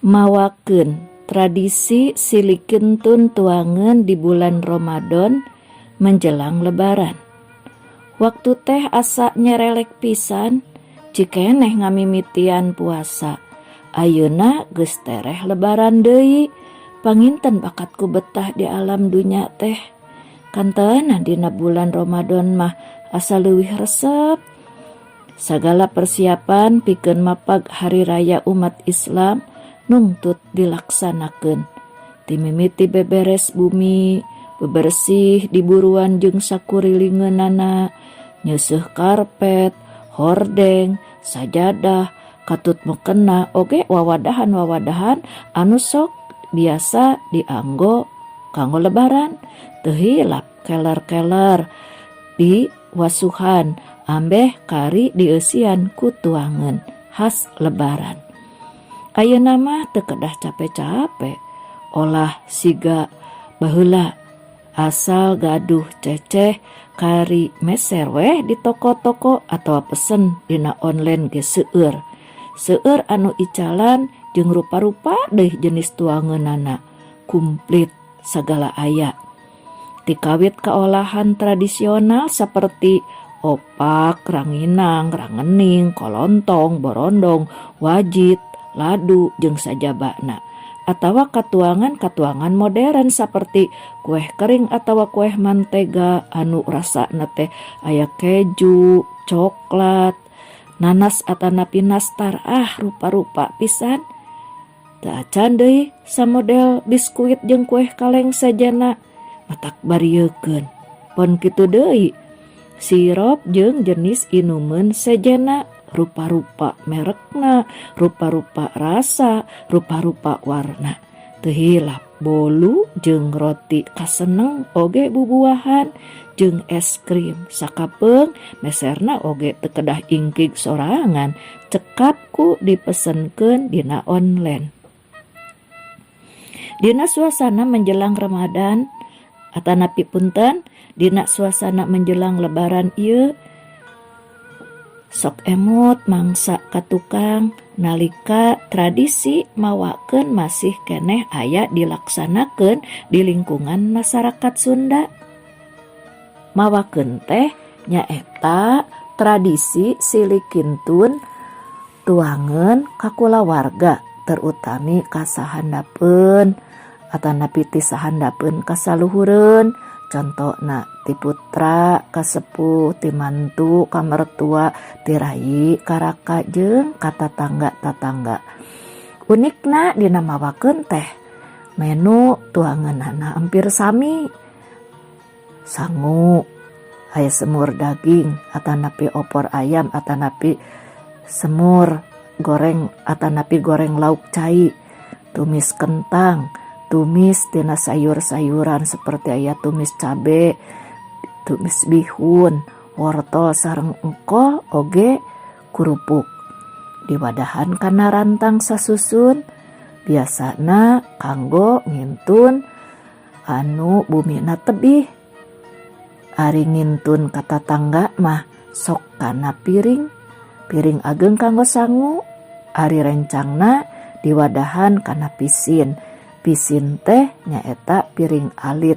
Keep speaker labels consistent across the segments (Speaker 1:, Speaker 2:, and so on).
Speaker 1: Mawakeun tradisi silih kintun tuangeun di bulan Ramadan menjelang Lebaran. Waktu teh asa nyerelek pisan, cikeneh ngamimitian puasa. Ayeuna geus tereh Lebaran deui. Panginten bakat ku betah di alam dunya teh. Kantenan dina bulan Ramadan mah asa leuwih resep. Sagala persiapan pikeun mapag hari raya umat Islam nungtut dilaksanakeun. Ti mimiti beberes bumi, bebersih di buruan jeung sakurilingeunana, nyeuseuh karpet, hordeng, sajadah, katut mukena oge wawadahan-wawadahan anu sok biasa dianggo kanggo Lebaran. Teu hilap keler-keler di wasuhan ambeh kari dieusian ku tuangeun khas Lebaran. Ayeuna mah teu kedah cape-cape olah siga baheula, asal gaduh ceceh kari meser weh di toko-toko atawa pesen dina online ge seueur. Seueur anu icalan jeung rupa-rupa deui jenis tuangeunana, kumplit sagala aya. Ti kawit kaolahan tradisional saperti opak, ranginang, rangening, kolontong, borondong, wajit, ladu jeung sajabana, atawa katuangan-katuangan modern saperti kueh kering atawa kueh mantega anu rasana teh aya keju, coklat, nanas atanapi nastar, ah, rupa-rupa pisan. Teu acan deui samodel biskuit jeung kueh kaleng sejenna, matak bariekeun. Pon kitu deui, sirop jeung jenis inumeun sejenna, rupa-rupa merekna, rupa-rupa rasa, rupa-rupa warna. Teu hilap bolu jeung roti kaseneng oge bubuahan jeung es krim sakapeung meserna oge teu kedah ingkig sorangan, cekap ku dipesenkeun dina online. Dina suasana menjelang Ramadan atanapi, punten, dina suasana menjelang Lebaran ieu sok emut mangsa ka tukang nalika tradisi mawakeun masih keneh aya dilaksanakeun di lingkungan masyarakat Sunda. Mawakeun teh nyaeta tradisi silih kintun tuangeun ka kulawarga, terutami ka sahandapeun atanapi ti sahandapeun ka saluhureun, contona ti putra ka sepuh, ti mantu ka mertua, ti rayi ka raka jeung ka tatangga-tatangga. Unikna dina mawakeun teh menu tuangeunana hampir sami: sangu aya semur daging atanapi opor ayam atanapi semur goreng atanapi goreng lauk cai, tumis kentang, tumis tina sayur-sayuran seperti aya tumis cabe, tumis bihun, wortel sareng engkol oge kerupuk. Diwadahan kana rantang sasusun, biasana kanggo ngintun anu bumina tebih. Ari ngintun ka tatangga mah sok kana piring, piring ageng kanggo sangu, ari rencangna diwadahan kana pisin. Pisin teh nyaeta piring alit,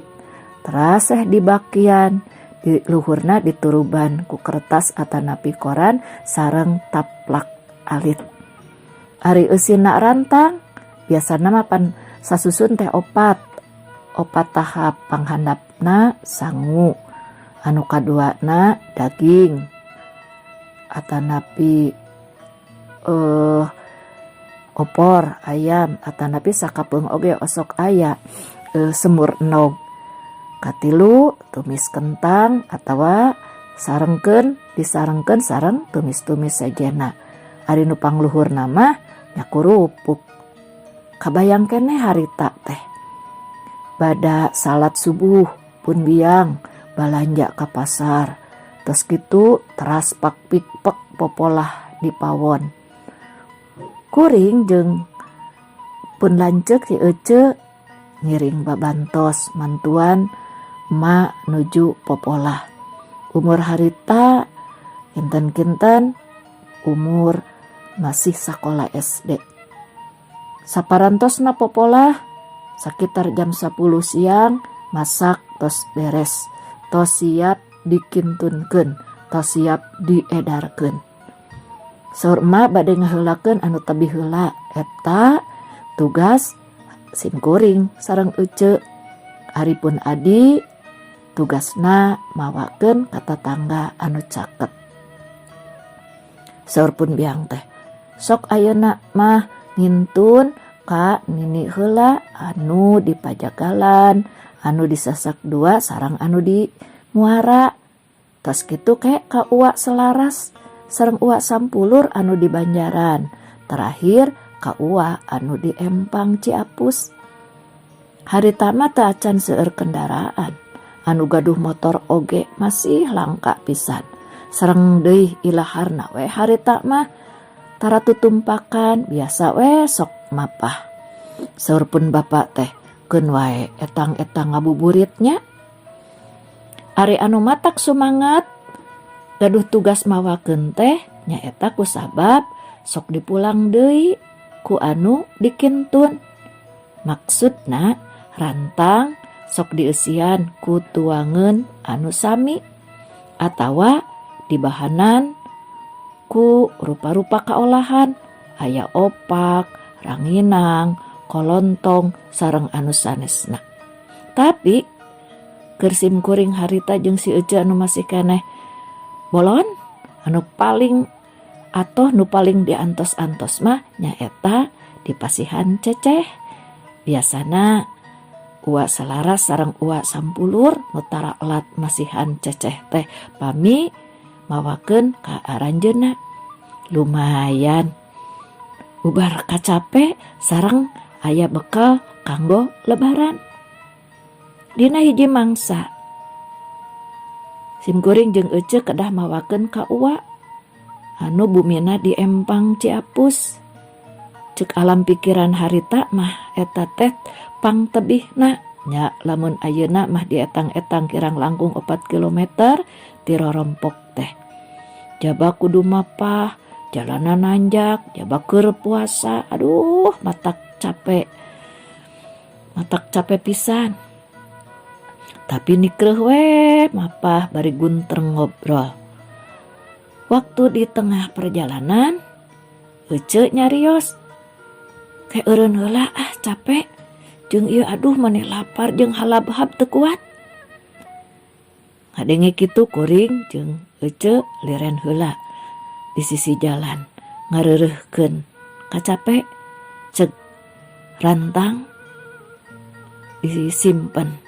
Speaker 1: teras eh dibakian di luhurna dituruban ku kertas atanapi koran sareng taplak alit. Ari eusina rantang biasana mah pan sasusun teh opat, opat tahap: panghandapna sangu, anu kaduana daging atanapi opor ayam atanapi sakapeung oge osok aya semur endog, katilu tumis kentang atawa sarengkeun, disarengkeun sareng tumis-tumis sejenna. Ari nu pangluhurna mah nya kurupuk. Kabayang keneh harita teh bada salat subuh pun biang balanja ka pasar, tos kitu teras pak pikpek popolah di pawon. Kuring jeung pun lanceuk si Ece ngiring babantos mantuan emak nuju popolah. Umur harita kinten-kinten umur masih sakola SD. Saparantosna popolah sakitar jam 10 siang masak tos beres, tos siap dikintunkeun, tos siap diedarkeun. Saur emak bade ngaheulakeun anu tebih heula, eta tugas sim kuring sareng ece. Ari pun adi tugasna mawakeun ka tatangga anu caket. Saur pun biang teh, sok ayeuna mah ngintun ka nini heula anu di Pajagalan, anu di Sasak Dua sareng anu di Muara. Tos kitu ke ka Uwa Selaras sareng Uwa Sampulur anu di Banjaran. Terakhir ka Uwa anu di Empang Ciapus. Harita mah teu acan seueur kendaraan. Anu gaduh motor oge masih langka pisan. Sareng deui ilaharna we harita mah tara tutumpakan, biasa we sok mapah. Saur pun bapak teh, keun wae etang-etang ngabuburit nya. Ari anu matak sumangat gaduh tugas mawakeun teh nyaeta kusabab sok dipulang deui ku anu dikintun. Maksudna rantang sok dieusian ku tuangeun anu sami atawa dibahanan ku rupa-rupa kaolahan, aya opak, ranginang, kolontong sareng anu sanesna. Tapi keur sim kuring harita jeung si Ece anu masih keneh bolon, anu paling atoh nu paling diantos-antos mah nyaeta dipasihan ceceh. Biasana Uwa Selaras sareng Uwa Sampulur nu tara elat masihan ceceh teh pami mawakeun ka aranjeunna. Lumayan ubar kacape sareng aya bekal kanggo Lebaran. Dina hiji mangsa sim kuring jeung Ece kedah mawakeun ka Uwa anu bumina di Empang Ciapus. Cek alam pikiran harita mah eta teh pangtebihna nya, lamun ayeuna mah dietang-etang kirang langkung 4 kilometer ti rorompok teh. Jaba kudu mapah, jalanan nanjak, jaba keur puasa, aduh, matak capek, matak capek pisan. Tapi nikreuh we mapah bari guntreng ngobrol. Waktu di tengah perjalanan Ece nyarios, "Ke eureun heula ah, capek jeung ieu, aduh, maneh lapar jeung halabhab teu kuat." Ngadenge kitu kuring jeung Ece liren heula di sisi jalan ngareureuhkeun kacape. Cek rantang disimpen.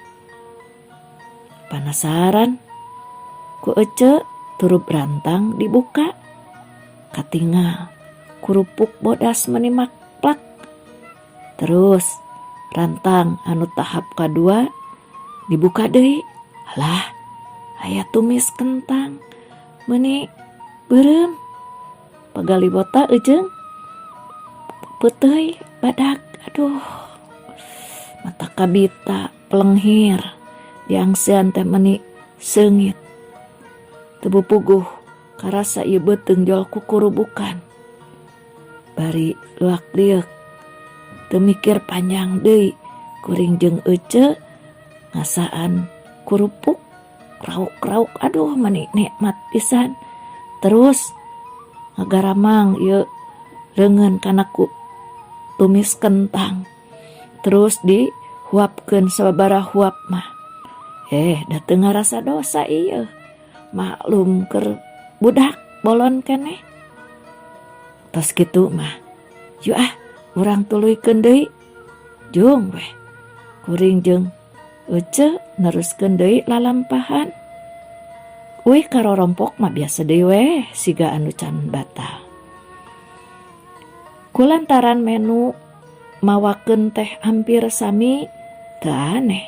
Speaker 1: Panasaran ku Ece turub rantang dibuka, katingal kerupuk bodas meni makplak. Terus rantang anu tahap kadua dibuka deui, lah, aya tumis kentang meni beureum pagaliwota jeung peuteuy badak. Aduh, mata kabita pelenghir, diangsean teh meni seungit, teu puguh karasa ieu beuteung jol kukurubukan bari luak lieuk. Teu mikir panjang deui kuring jeung Ece ngasaan kerupuk rauk-rauk, aduh, meni nikmat pisan. Terus ngagaramang ieu leungeun kana ku tumis kentang, terus dihuapkeun sababaraha huap mah, da teu ngarasa dosa ieu, maklum keur budak bolon keneh. Tos kitu mah, "Yuk ah, urang tuluykeun deui." Jung weh kuring jeung Ece neruskeun deui lalampahan. Uih ka rorompok mah biasa deui weh, siga anu can batal. Kulantaran menu mawakeun teh hampir sami, teu aneh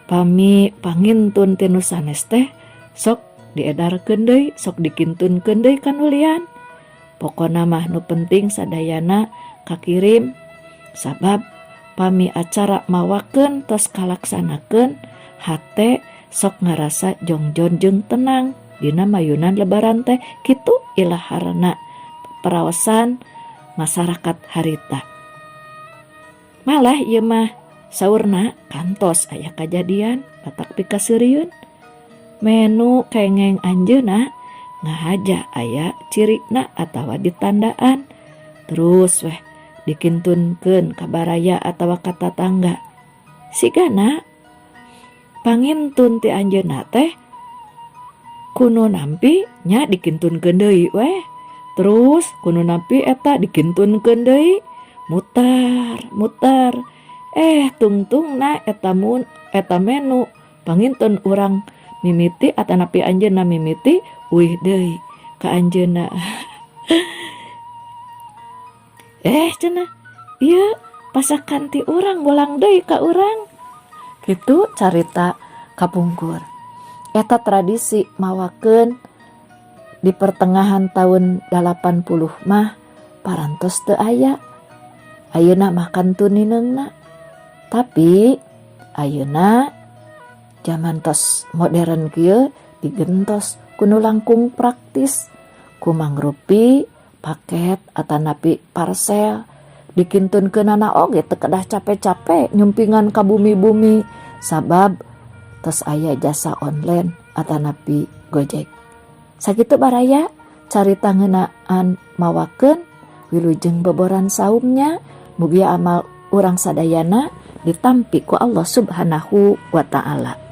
Speaker 1: pami pangintun ti nu sanes teh sok diedarkeun deui, sok dikintunkeun deui ka nu lian. Pokona mah nu penting sadayana kakirim, sabab pami acara mawakeun tos kalaksanakeun, hate sok ngarasa jongjon jeung tenang dina mayunan Lebaran teh. Kitu ilaharna paraosan masyarakat harita. Malah ieu mah saurna kantos aya kajadian matak pikaseurieun. Menu kengeng anjeunna ngahaja aya cirina atawa ditandaan. Terus weh dikintunkeun ka baraya atawa ka tatangga. Sigana pangintun ti anjeunna teh ku nu nampi nya dikintunkeun deui weh. Terus ku nu nampi eta dikintunkeun deui mutar mutar eh tungtungna eta mun eta menu pangintun urang mimiti atanapi anjeunna mimiti uih deui ka anjeunna. Eh cenah ieu pasakan ti urang bolang deui ka urang. Kitu carita kapungkur. Eta tradisi mawakeun di pertengahan tahun 80 mah parantos teu aya. Ayeuna mah kantun nineungna. Tapi ayeuna jaman tos modern kieu digentos ku nu langkung praktis ku mangrupi paket atanapi parcel dikintunkeunana oge teu kedah cape-cape nyumpingan ka bumi-bumi sabab tos aya jasa online atanapi Gojek. Sakitu baraya carita ngeunaan mawakeun wilujeng boboran saumnya mugia amal urang sadayana ditampi ku Allah Subhanahu wa taala.